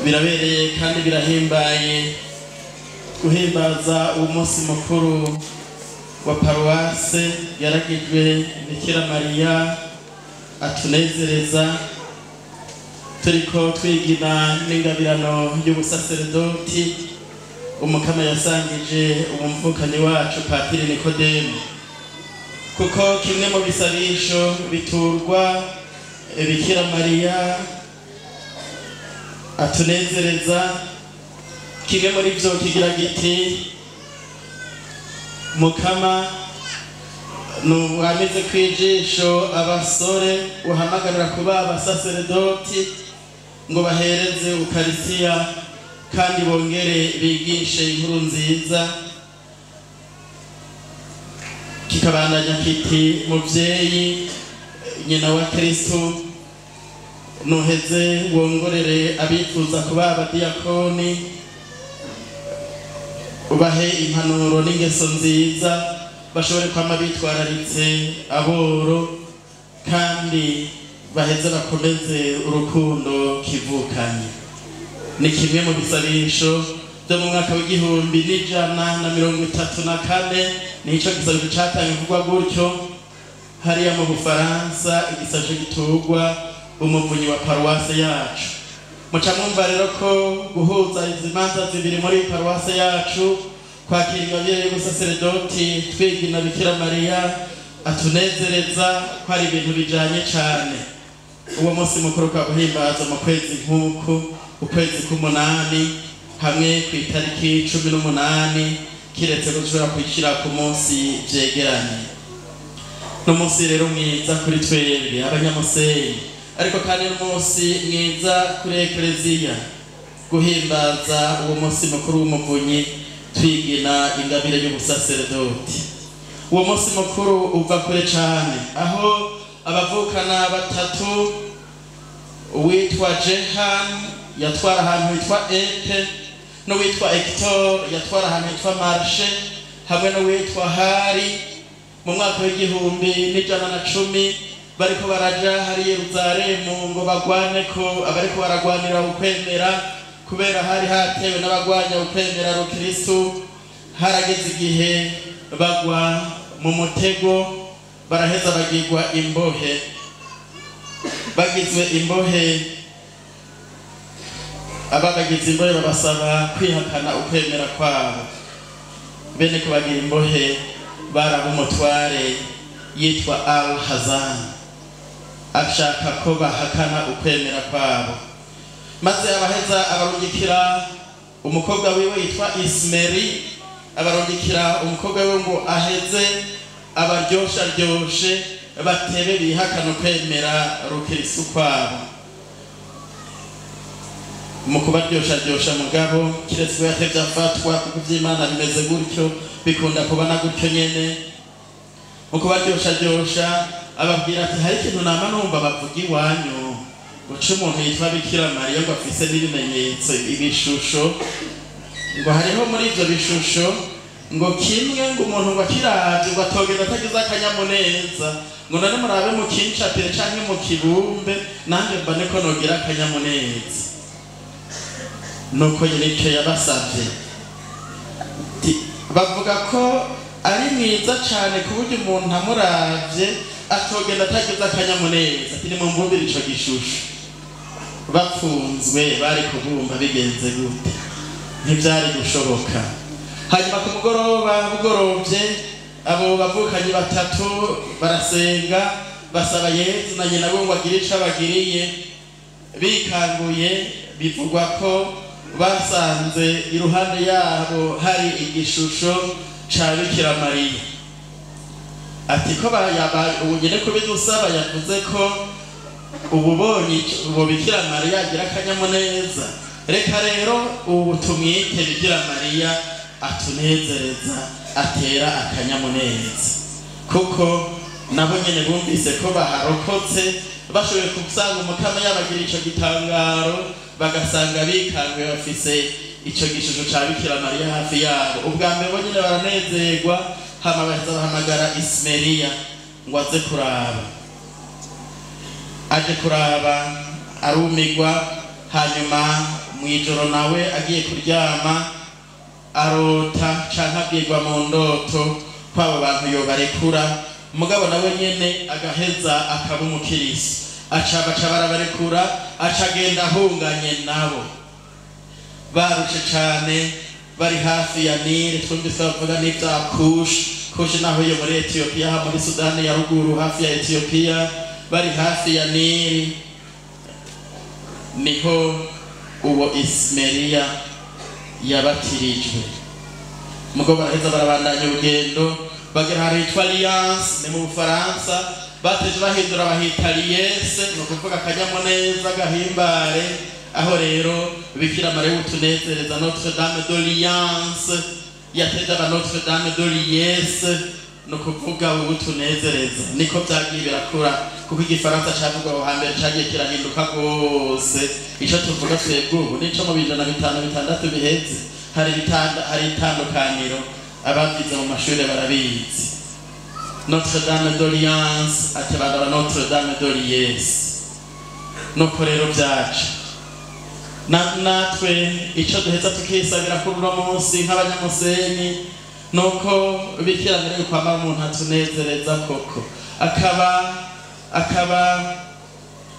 Birabereye kandi birahimbaye guhimbaza uwo munsi mukuru wa paruwase yaragijwe Bikira Mariya atunezereza, turiko twigina n'ingabirano y'ubusaseredoti Umukama yasangije umumvukanyi wacu Patiri Nikodemu, kuko kimwe mu bisabisho biturwa Bikira Mariya atunezereza, kimwe muri vyo kigira giti: Mukama nuwamize kwijisho abasore uhamagarira kuba abasaseredoti ngo bahereze Ukaristiya kandi bongere bigishe inkuru nziza. Kikabandanya kiti: muvyeyi nyina wa Kristo, nuheze wongorere abifuza kuba abadiyakoni, ubahe impanuro n'ingeso nziza, bashobore kwama bitwararitse aboro kandi baheze bakomeze urukundo kivukanye. Ni kimwe mu bisabisho byo mu mwaka w'1134, nico gisabisho catangiye kuvugwa gutyo hariya mu Bufaransa, igisabisho giturwa umuvunyi wa paruwase yacu. Muca mwumva rero ko guhuza izi manza zibiri muri paruwase yacu, kwakira ingabire y'ubusaseredoti twigina Bikira Mariya atunezereza, ko ari ibintu bijanye cane. Uwo munsi mukuru kwa guhimbaza mu kwezi nk'uku, ukwezi k'umunani, hamwe ku itariki 18, kiretse ko dushobora kwishyira ku munsi vyegeranye. N'umunsi rero mwiza kuri twebwe abanyamusenyi, ariko kandi n'umunsi mwiza kuri Ekleziya, guhimbaza uwo munsi mukuru w'umuvunyi twigina ingabire y'ubusaseredoti. Uwo munsi mukuru uva kure cane, aho abavukana batatu, uwitwa Jehan yatwara ahantu hitwa Epe, n'uwitwa Hector yatwara ahantu hitwa Marshe, hamwe n'uwitwa Hari, mu mwaka w'1110 bariko baraja hari Yeruzalemu ngo bagwane ko abariko baragwanira ukwemera, kubera hari hatewe n'abagwanya ukwemera rukristo. Harageze igihe bagwa mu mutego, baraheza bagirwa imbohe. Bagizwe imbohe, ababagize imbohe babasaba kwihakana ukwemera kwabo. Bene kubagira imbohe baraba umutware yitwa Al Hazan, ashaka ko bahakana ukwemera kwabo, maze abaheza abarungikira umukobwa wiwe yitwa Ismeri, abarungikira umukobwa wiwe ngo aheze abaryosharyoshe batebe bihakana ukwemera rukristo kwabo. Mu kubaryosharyosha mugabo, kiretse ko yatevye afatwa, kuko ivy'Imana bimeze gutyo, bikunda kubana gutyo nyene. Mu kubaryosharyosha ababwira ati: hari ikintu nama numva bavuga iwanyu, guca umuntu yitwa Bikira Mariya ngo afise n'ibimenyetso, ibishusho, ngo hariho muri ivyo bishusho ngo kimwe ngo umuntu ngo akiravye ngo atogenda atagize akanyamuneza, ngo none murabe mu kincapire canke mu kibumbe, nanjye mbone ko nogira akanyamuneza. Nuko nyine ico yabasavye, bavuga ko ari mwiza cane ku buryo umuntu amuravye atogenda atagize akanyamuneza, ati nimumbumbire ico gishusho. Bapfunzwe bari kubumba bigenze gute? Ntivyari gushoboka. Hanyuma ku mugoroba bugorovye, abo bavukanyi batatu barasenga, basaba Yezu na nyina ngo agire ico abagiriye. Bikanguye, bivugwa ko basanze iruhande yabo hari igishusho ca Bikira Mariya. Ati ko ubu nyene kubidusaba yavuze ko ububonye ubu Bikira Mariya agira akanyamuneza, reka rero ubu tumwite Bikira Mariya atunezereza, atera akanyamuneza. Kuko nabo nyene bumvise ko baharokotse, bashoboye gusanga Umukama yabagira ico gitangaro, bagasanga bikanguye bafise ico gishusho ca Bikira Mariya hafi yabo. Ubwa mbere bo nyene baranezerwa, hama baheza bahamagara Ismeriya ngo aze kuraba. Aje kuraba arumigwa, hanyuma Mu ijoro nawe agiye kuryama arota canke abwirwa mu ndoto ko abo bantu yobarekura, mugabo nawe nyene agaheza akaba umukirisi, aca baca barabarekura, aca agenda ahunganye nabo. Barushe cane, bari hafi ya Nile, twumvise bavuga n'ivya Kush. Kush naho iyo muri Ethiopia, ha muri Sudani ya ruguru hafi ya Ethiopia. Bari hafi ya Nile niho uwo Ismeriya yabatirijwe. Mugo baraheza barabandanya urugendo, bagera ahantu hitwa Alliance, ni mu Bufaransa. Bateje bahindura bahita Liesse, ni ukuvuga akanyamuneza gahimbare. Aho rero Bikira Mariya utunezereza, Notre Dame de Liance, yateje aba Notre Dame de Liesse, ni ukuvuga ubutunezereza. Niko vyagiye birakura, kuko igifaransa cavugwa aho hambere cagiye kirahinduka rwose. Ico tuvuga twebwe ubu nico mu 500, 600 biheze. Hari itandukaniro, abavyize mu mashure barabizi. Notre Dame de Liance atebandaba Notre Dame de Liesse. Nuko rero vyaca natwe ico duheza tukisabira kuri uno munsi nk'abanyamusenyi, nuko Bikira Mariya kwama umuntu atunezereza koko, akaba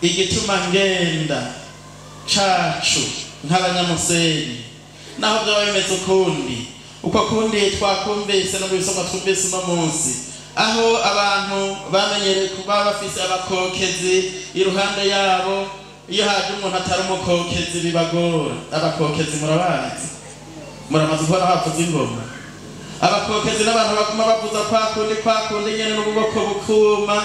igituma ngenda cacu nk'abanyamusenyi, naho byaba bimeze ukundi. Uko kundi twakumvise no mu bisomwa twumvise uno munsi, aho abantu bamenyereye kuba bafise abakokezi iruhande yabo. Iyo haje umuntu atari umukokezi bibagora. Abakokezi murabazi, muramaze kubona bavuza ingoma. Abakokezi n'abantu baguma bavuza kwa kundi kwa kundi nyene n'ububoko bukuma,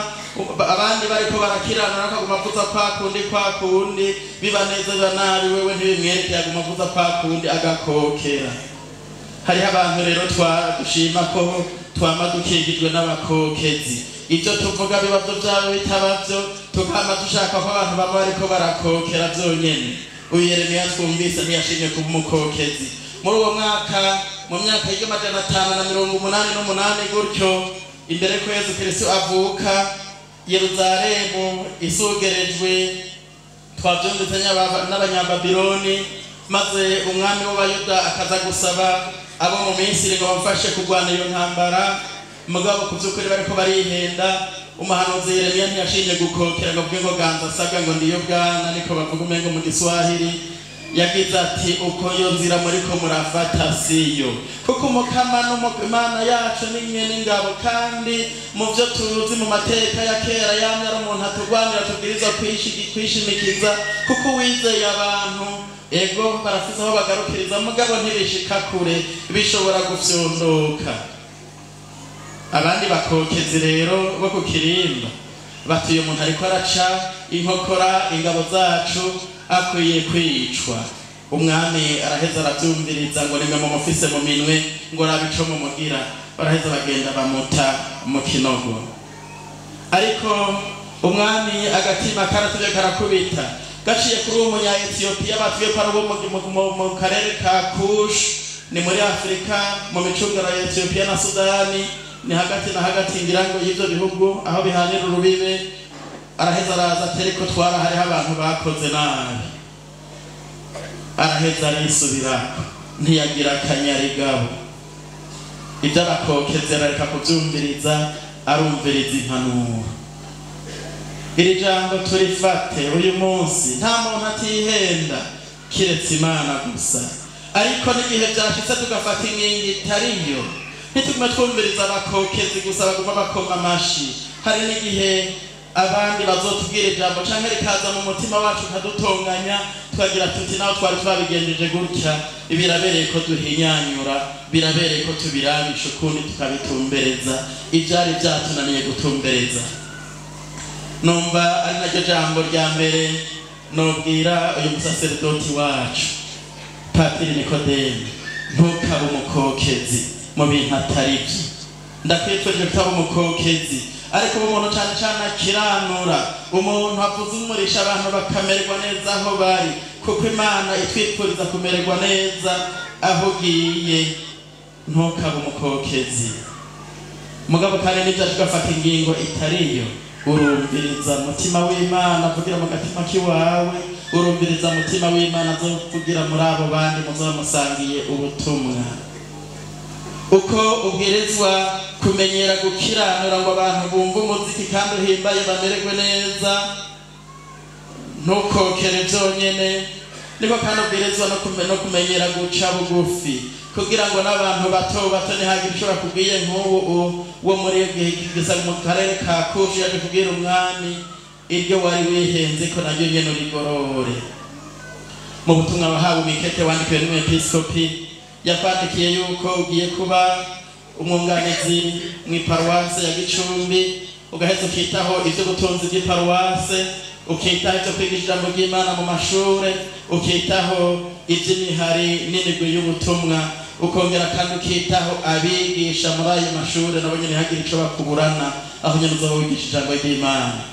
abandi bariko barakirana bakaguma bavuza kwa kundi kwa kundi, biba neza biba nabi wewe ntibimwerekeye, aguma avuza kwa kundi agakokera. Hariho abantu rero dushima ko twama dukikijwe n'abakokezi, ivyo tuvuga biba vyo vyaba bitaba vyo, tukama dushaka ko abantu baba bariko barakokera vyonyene. Uyu Yeremiya twumvise ntiyashimye kuba umukokezi. Muri uwo mwaka, mu myaka y'588 gutyo imbere ko Yesu Kristo avuka, Yeruzalemu isugerejwe, twavyumvise n'abanyababiloni, maze umwami w'Abayuda akaza gusaba abo mu Misiri ngo bamufashe kurwana iyo ntambara. Mugabo ku vy'ukuri bariko barihenda. Umuhanuzi Yeremiya ntiyashimye gukokera ngo avuge ngo ganza asabwa ngo ndiyo bwana, niko bavuga umengo mu Giswahili. Yagize ati uko iyo nzira muriko murafata siyo, kuko Umukama n'Imana yacu ni nyene ingabo, kandi mu vyo tuzi mu mateka ya kera yamye ari umuntu atugwanira, tubwirizwa kwishimikiza, kuko uwizeye abantu ego barafise aho bagarukiriza, mugabo ntibishika kure, bishobora gufyondoka. Abandi bakokezi rero bo ku kirimba bati uyu muntu ariko araca inkokora ingabo zacu, akwiye kwicwa. Umwami araheza aravyumviriza, ngo nimwe mumufise mu minwe, ngo rabe ico mumugira. Baraheza bagenda bamuta mu kinogo. Ariko umwami agatima karatevye karakubita, gaciye kuri uwo munya Ethiopia batuye ko ari uwo mu karere ka Kush, ni muri Afrika mu micungano ya Ethiopia na Sudani, ni hagati na hagati ngira ngo y'ivyo bihugu aho bihanira urubibe. Araheza araza atereko twara hariho abantu bakoze nabi, araheza arisubirako, ntiyagira akanyarigabo. Ivyo abakokezi arareka kuvyumviriza, arumviriza impanuro. Iri jambo turifate uyu munsi, nta muntu atihenda kiretse Imana gusa. Ariko n'igihe vyashitse tugafata ingingo itariyo, ntitugume twumviriza abakokezi gusa baguma bakoma amashi. Hari n'igihe abandi bazotubwira ijambo canke rikaza mu mutima wacu kadutonganya, tukagira tuti naho twari twabigenjeje gutya, birabereye ko duhinyanyura, birabereye ko tubirabisha ukundi tukabitumbereza ivyari vyatunaniye gutumbereza. Numva ari naryo jambo rya mbere nobwira uyu musaseredoti wacu Patiri Nikodemu, ntukabe umukokezi mu bintu atari vyo. Ndakwifurije kutaba umukokezi, ariko umuntu cane cane akiranura, umuntu avuza umurisha abantu bakamererwa neza aho bari, kuko Imana itwifuriza kumererwa neza aho ugiye. Ntukabe umukokezi. Mugabo kandi nivyo tugafata ingingo itariyo, urumviriza umutima w'Imana avugira mu gatima kiwawe, Urumviriza mutima w'Imana azovugira muri abo bandi muzoba musangiye ubutumwa. Uko ubwirizwa kumenyera gukiranura ngo abantu bumve umuziki kandi uhimbaye, bamererwe neza, ntukokere byonyene, niko kandi ubwirizwa no kumenyera guca bugufi, kugira ngo n'abantu bato bato ntihagire icyo bakubwiye. Nk'ubu wo muri gisa mu karere ka Kushi yaje kubwira umwami iryo wari wihenze ko naryo nyene urigorore. Mu butumwa wahawe, umikete wandikiwe n'umwepiskopi, yakwandikiye yuko ugiye kuba umwunganizi mu iparuwase ya Gicumbi, ugaheza ukitaho ivyo gutunzi by'iparuwase, ukitaho ivyo kwigisha ijambo ry'Imana mu mashure, ukitaho ivy'imihari n'imigwi y'ubutumwa, ukongera kandi ukitaho abigisha muri ayo mashure, nabo nyene ntihagire ico bakuburana, aho nyene uzoba wigisha ijambo ry'Imana.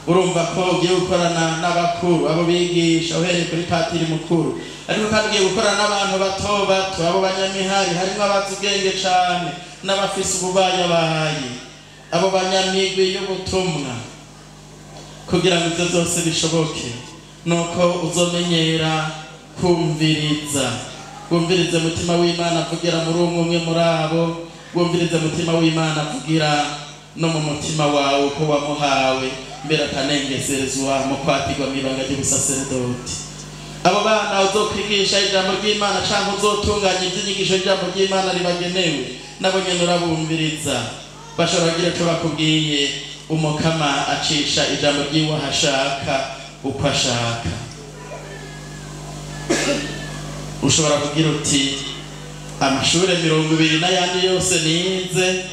Urumva ko ugiye gukorana n'abakuru, abo bigisha, uhereye kuri patiri mukuru, ariko kandi ugiye gukorana n'abantu bato bato, abo banyamihari, harimo abazi ubwenge cane n'abafise ububayabaye, abo banyamigwi y'ubutumwa. Kugira ngo ivyo vyose bishoboke, nuko uzomenyera kumviriza. Wumvirize mutima w'Imana avugira muri umwe umwe muri abo, wumvirize mutima w'Imana avugira no mu mutima wawe uko wamuhawe mbere akanengeserezwa mu kwatirwa mw'ibanga ry'ubusaseredoti. Abo bana uzokwigisha ijambo ry'Imana canke uzotunganya ivy'inyigisho y'ijambo ry'Imana ribagenewe, nabo nyene urabumviriza, bashobora kugira ico bakubwiye. Umukama acisha ijambo ry'iwe aho ashaka, uko ashaka. Ushobora kugira uti: "Amashure 20 n'ayandi yose nize,"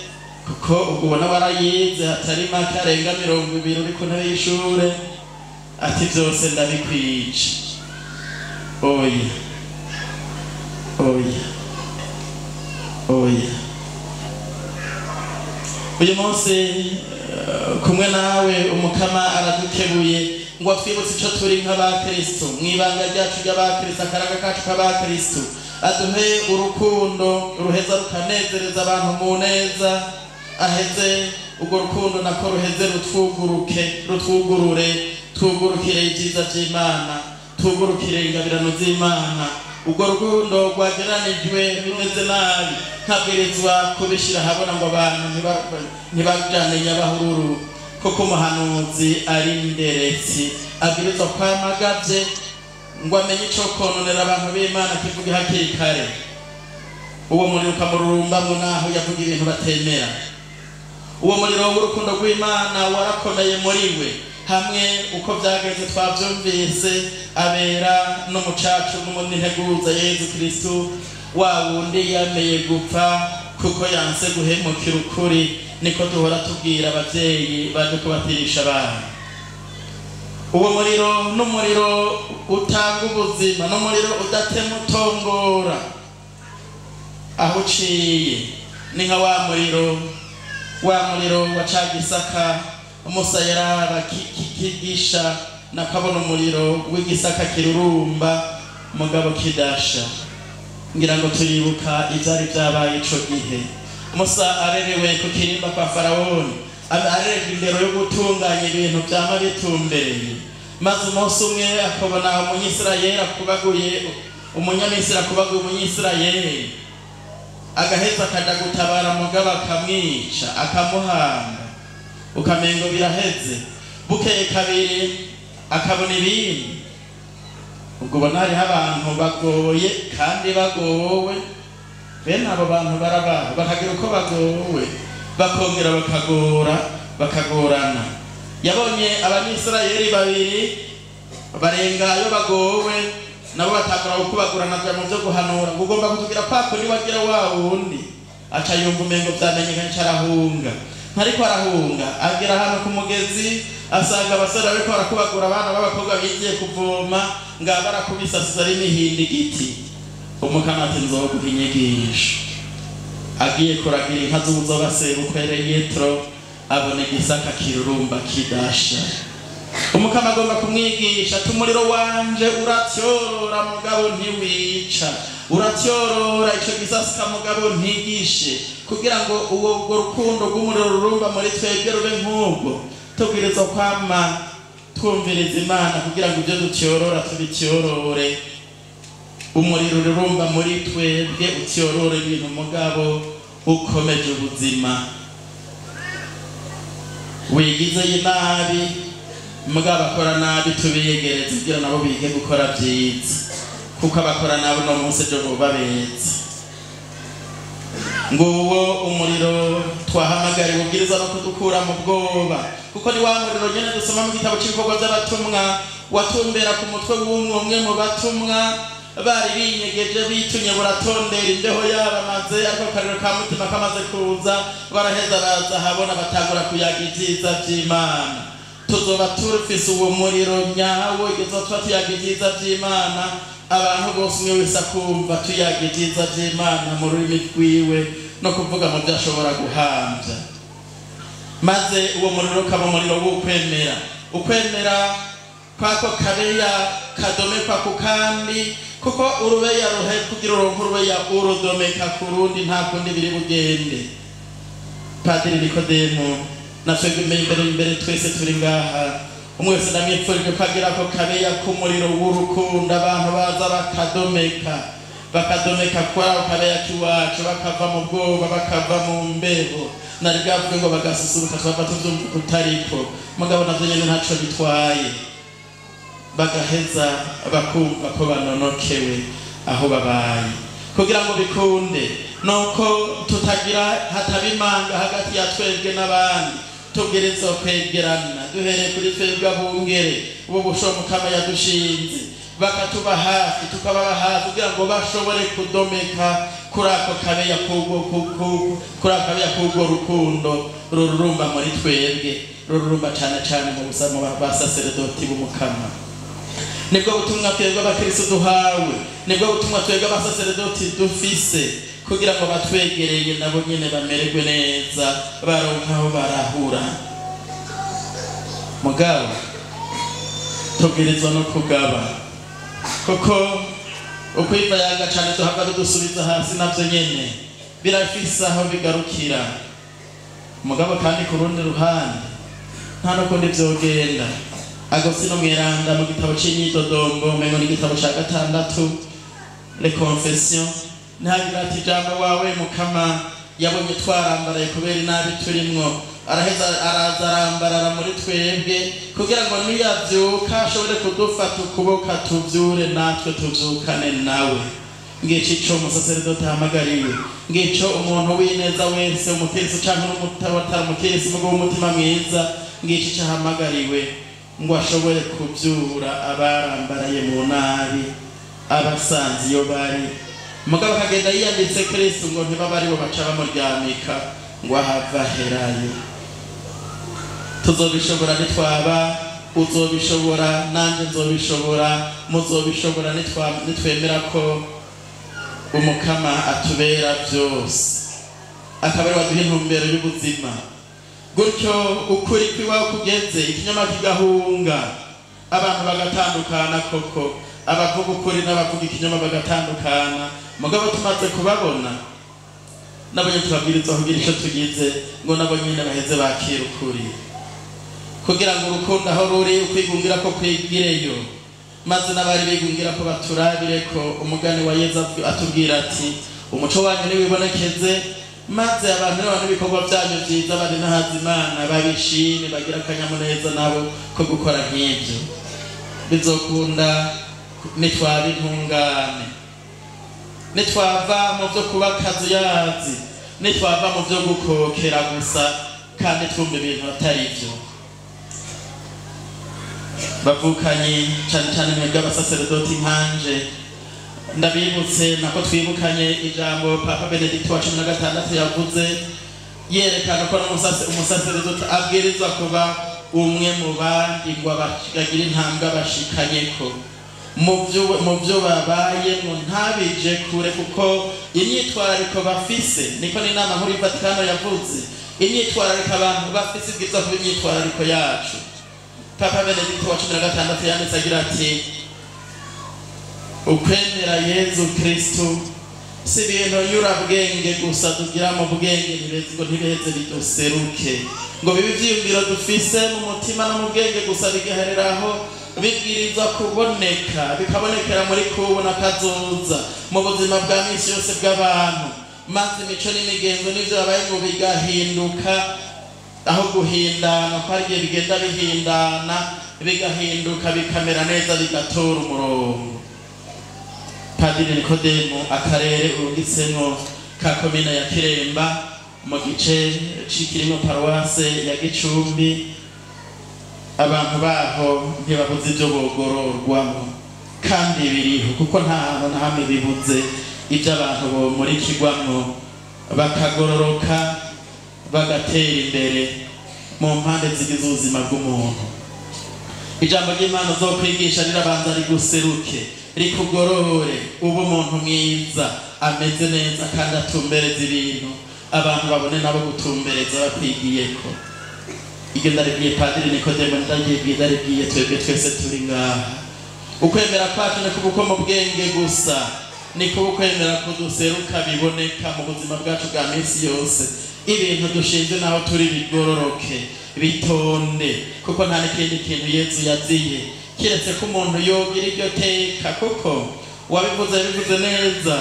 kuko ubwo ubona warayize hatari make arenga 20 uri ku ntebe y'ishure, ati: "Byose ndabikwije." Oya, oya, oya! Uyu munsi kumwe nawe, umukama aradukebuye ngo twibutse ico turi nk'abakristo mw'ibanga ryacu ry'abakristo, akaraga kacu k'abakristo. Aduhe urukundo ruheza rukanezereza abantu mu neza, aheze urwo rukundo nako ruheze rutwuguruke, rutwugurure, twugurukire ibyiza by'Imana, twugurukire ingabirano z'Imana. Urwo rukundo rwageranijwe bimeze nabi, nkabwirizwa kubishyira ahabona ngo abantu ntibajane nyabahururu, kuko umuhanuzi ari nderetsi, abwirizwa kwamagavye ngo amenye ico kononera abantu b'Imana, kivuge hakiri kare. Uwo muriro ukamururumbamwo naho yavuga ibintu batemera. Uwo muriro w'urukundo rw'Imana warakomeye muri we, hamwe uko byagenze twabyumvise, abera n'umucacu n'integuza Yezu Kristu, wa wundi yameye gupfa kuko yanse guhemukira ukuri. Niko duhora tubwira abavyeyi baje kubatirisha abana. Uwo muriro n'umuriro utanga ubuzima, n'umuriro udatema, utongora aho uciye. Ni nka wa muriro wa ca gisaka Musa yaraba kigisha, nakabona umuriro w'igisaka kirurumba mugabo kidasha. Ngira ngo turibuka ivyari vyabaye ico gihe. Musa arerewe ku kirimba kwa Farawoni, arererwa indero yo gutunganya ibintu vyama bitumbereye, maze umunsi umwe akabona umunyisirayeli akubaguye umunyamisiri, akubaguye umunyisirayeli, agaheza akaja gutabara mugabo akamwica, akamuhamba, ukamengo biraheze. Bukeye kabiri akabona ibindi. Ubwo ubona hariho abantu bagoye kandi bagowe. Bene abo bantu barabaho, bakagira uko bagowe, bakongera bakagora, bakagorana. Yabonye abanyisirayeli babiri barenga ayo bagowe, nabo batangura gukubagurana mu byo guhanura ngo: "Ugomba kutugira kwa kundi wagira wa wundi." Aca yumva umengo vyamenyekanye, aca arahunga. Ntariko arahunga, agera ahantu ku mugezi, asanga abasore bariko barakubagura abana b'abakobwa bigiye kuvoma, ngaba barakubisasiza ari imihindi igiti. Umukama ati: "Nzoguha inyigisho." Agiye kuragira inka z'uwuzoba sebukwe Yetro, abona igisaka kirurumba kidasha. Umukama agomba kumwigisha ati: "Umuriro wanje uratyorora mugabo ntiwica, uratyorora ico gisasika mugabo ntigishe." Kugira ngo uwo urwo rukundo rw'umuriro rurumba muri twebwe rube nk'ubwo, tubwirizwa kwama Twumviriza Imana kugira ngo ibyo dutyorora tubityorore. Umuriro ururumba muri twebwe utyorora ibintu, mugabo ukomeje ubuzima. Wigize inabi, mugabo akora nabi tubiyegereze kugira nabo bige gukora byiza, kuko abakora nabi uno munsi ejo boba beza. Nguwo umuriro twahamagariwe, ubwiriza no kudukura mu bwoba, kuko ni wa muriro nyene dusoma mu gitabo c'ibikorwa by'abatumwa, watumbera ku mutwe w'umwe umwe mu batumwa bari binyegeje, bitumye buratondera imbeho yabamaze, ariko akariro ka mutima kamaze kuza baraheza baza habona, batangura kuyaga ibyiza by'Imana. Tuzoba turufise uwo muriro nyawo igihe tuba tuyaga ibyiza by'Imana, abantu bose umwe wese akumva tuyaga ibyiza by'Imana mu rurimi rwiwe, no kuvuga mu byo ashobora guhambya. Maze uwo muriro ukaba umuriro w'ukwemera, ukwemera kwako kabeya kadomekwa ku kandi, kuko urubeya ruhe kugira uronke urubeya urudomeka ku rundi, nta kundi biri bugende. Padiri Nikodemu na twebwe imbere twese turi ngaha, umwe wese ndamwipfurije ko agira ako kabeya k'umuriro w'urukundo, abantu baza bakadomeka kuri ako kabeya k'iwacu, bakava mu bwoba, bakava mu mbeho. Nari bwavuge ngo bagasusuruka, twava tuvyumva kutariko, mugabo navyo nyene ntaco bitwaye, bagaheza bakumva ko banonokewe aho babaye. Kugira ngo bikunde nuko tutagira hataba imanga hagati ya twebwe n'abandi, tubwirizwa kwegerana duhereye kuri twebwe abungere ubu bushomukama yadushinze, bakatuba hafi, tukababa hafi kugira ngo bashobore kudomeka kuri ako kabeya k'ubwo rukundo rururumba muri twebwe, rururumba cane cane mu basaseredoti b'Umukama. Nibwo butumwa twebwe abakristo duhawe, nibwo butumwa twebwe abasaseredoti dufise, kugira ngo batwegereye nabo nyene bamererwe neza, baronke aho barahura. Mugabo tubwirizwa no kugaba, kuko ukwivayanga cane duhava bidusubiza hasi, navyo nyene birafise aho bigarukira. Mugabo kandi ku rundi ruhande nta n'ukundi vyogenda. Agostino Mweranda mu gitabo c'imyidodombo, umengo ni igitabo ca 6 Les Confessions, ntagira ati ijambo wawe Mukama yabonye twarambaraye kubera inabi turimwo, araheza araza arambarara muri twebwe kugira ngo niyavyuka ashobore kudufata ukuboko tuvyure natwe tuvyukane nawe. Ngico ico umusaseredoti ahamagariwe, ngico umuntu w'ineza wese, umukirisi canke n'umutari umukirisi, mugabo w'umutima mwiza, ngico ico ahamagariwe, ngo ashobore kuvyura abarambaraye mu nabi, abasanze iyo bari. Mugabo akagenda yiyanditse Kristo ngo ntibaba aribo baca bamuryamika ngo ahava aherayo. Tuzobishobora nitwaba, uzobishobora, nanje nzobishobora, muzobishobora nitwemera ko Umukama atubera byose, akaba ari waduha intumbero y'ubuzima. Gutyo ukuri kwiwawe kugeze, ikinyoma kigahunga, abantu bagatandukana koko, abavuga ukuri n'abavuga ikinyoma bagatandukana. Mugabo tumaze kubabona nabo nyene tubabwirizwa kugira ico tugize, ngo nabo nyene baheze bakira ukuri, kugira ngo urukundo aho ruri ukwigungira ko kwigireyo, maze n'abari bigungira ko baturabire ko umugani wa Yezu atubwira ati umuco wanyu niwibonekeze, maze abantu n'abantu ibikorwa byanyu byiza bari n'ahazimana babishime, bagira akanyamuneza nabo ko gukora nk'ibyo. Bizokunda nitwaba intungane, nitwava mu byo kuba akazuyazi, nitwava mu byo gukokera gusa kandi twumva ibintu atari byo. Bavukanye cane cane mwebwe abasaseredoti nkanje, ndabibutse nako twibukanye ijambo Papa Benedicto wa 16 yavuze, yerekana ko umusaseredoti abwirizwa kuba umwe mu bandi ngo agire intambwe abashikanyeko mu byo babayemo, ntabije kure, kuko imyitwarariko bafise, niko n'inama nkuru y'Vatikano yavuze, imyitwarariko abantu bafise ibwirizwa kuba imyitwarariko yacu. Papa Benedicto wa 16 yanditse agira ati ukwemera Yezu Kristo Si ibintu nyurabwenge gusa tugira mu bwenge ngo ntibiheze biduseruke, ngo bibe ivyiyumviro dufise mu mutima no mu bwenge gusa bigahereraho. Bibwirizwa kuboneka, bikabonekera muri kubona kazoza mu buzima bwa misi yose bw'abantu, maze imico n'imigenzo n'ivyo babaye ngo bigahinduka. Aho guhindana ko hari igihe bigenda bihindana, bigahinduka, bikamera neza, bigatora umurongo. Padiri Nikodemu, akarere urungitsemwo ka komine ya Kiremba, mu gice cikirimo paruwase ya Gicumbi, abantu baho ntibabuze ibyo bogororwamo, kandi biriho, kuko nta hantu na hamwe bibuze ibyo abantu bomurikirwamwo bakagororoka, bagatera imbere mu mpande zigize ubuzima bw'umuntu. Ijambo ry'Imana uzokwigisha rirabanza riguseruke, rikugorore, uba umuntu mwiza ameze neza kandi atumbereza ibintu, abantu babone nabo gutumbereza bakwigiyeko. Iryo ndaribwiye Padiri Nikodemo, ndaribwiye, ndaribwiye twebwe twese turi ngaha. Ukwemera kwacu ni kuba uko mu bwenge gusa, ni kuba ukwemera kuduseruka, biboneka mu buzima bwacu bwa minsi yose, ibintu dushinzwe naho turi bigororoke, bitonde, kuko nta n'ikindi kintu Yezu yaziye kiretse ko umuntu yogira iryo teka. Kuko uwabivuze yabivuze neza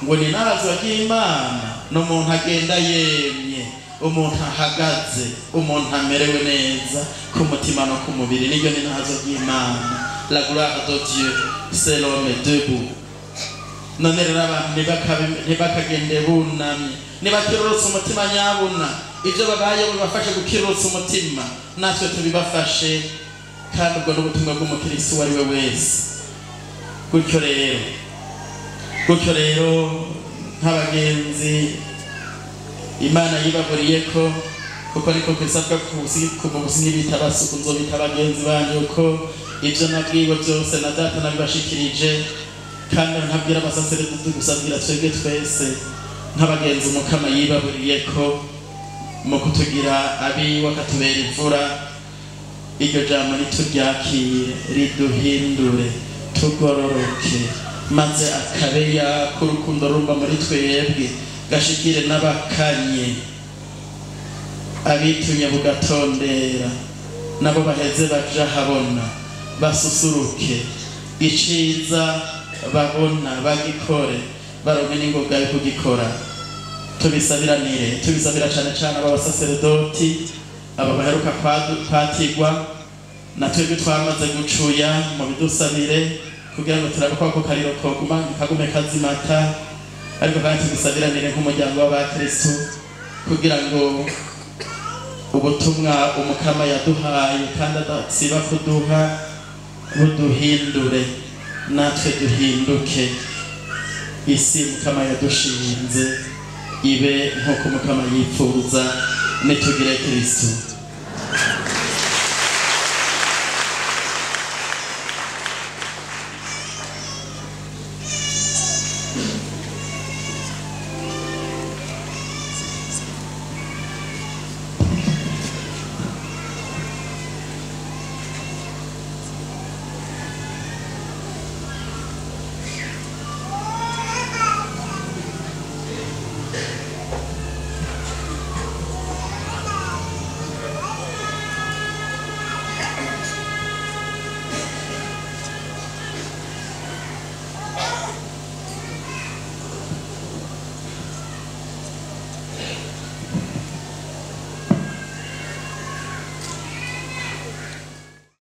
ngo ni nazwa ry'Imana ni umuntu agenda yemye, umuntu ahagaze, umuntu amerewe neza ku mutima no ku mubiri. Niryo ni nazo ry'Imana. La gloire de Dieu, c'est l'homme debout. None rero abantu ntibakagende bunamye, ntibakirurutse umutima. Nyabuna ibyo babaye bibafashe gukirurutsa umutima, natwe tubibafashe, kandi ubwo n'ubutumwa bw'umukristo uwo ari we wese. Gutyo rero, nk'abagenzi Imana yibaburiye ko, kuko niko kwisabwa kuva ubusinyi bita abasuku, nzobita bagenzi banyu, ko ibyo nabwiwe byose na Data nabibashikirije. Kandi ntabwira abasaseredoti gusa, abwira twebwe twese nk'abagenzi Umukama yibaburiye ko mu kutugira abiwe, akatubera imvura. Iryo jambo nituryakire, riduhindure, tugororoke, maze akabeya k'urukundo rumva muri twebwe gashikire n'abakanye, abitumye bugatondera, nabo baheze baja habona, basusuruke, iciza babona bagikore, baronke n'ingoga yo kugikora. Tubisabiranire, tubisabira cane cane aba basaseredoti, aba baheruka kwatigwa, na twebwe twamaze gucuya mu bidusabire, kugira ngo turabe ko ako kariro koguma, kagume kazimata. Ariko kandi tubisabiranire nk'umuryango w'abakristu, kugira ngo ubutumwa Umukama yaduhaye kandi adasiba kuduha buduhindure, natwe duhinduke, isi Mukama yadushinze ibe nk'uko Umukama yipfuza. Nitugire Kristu.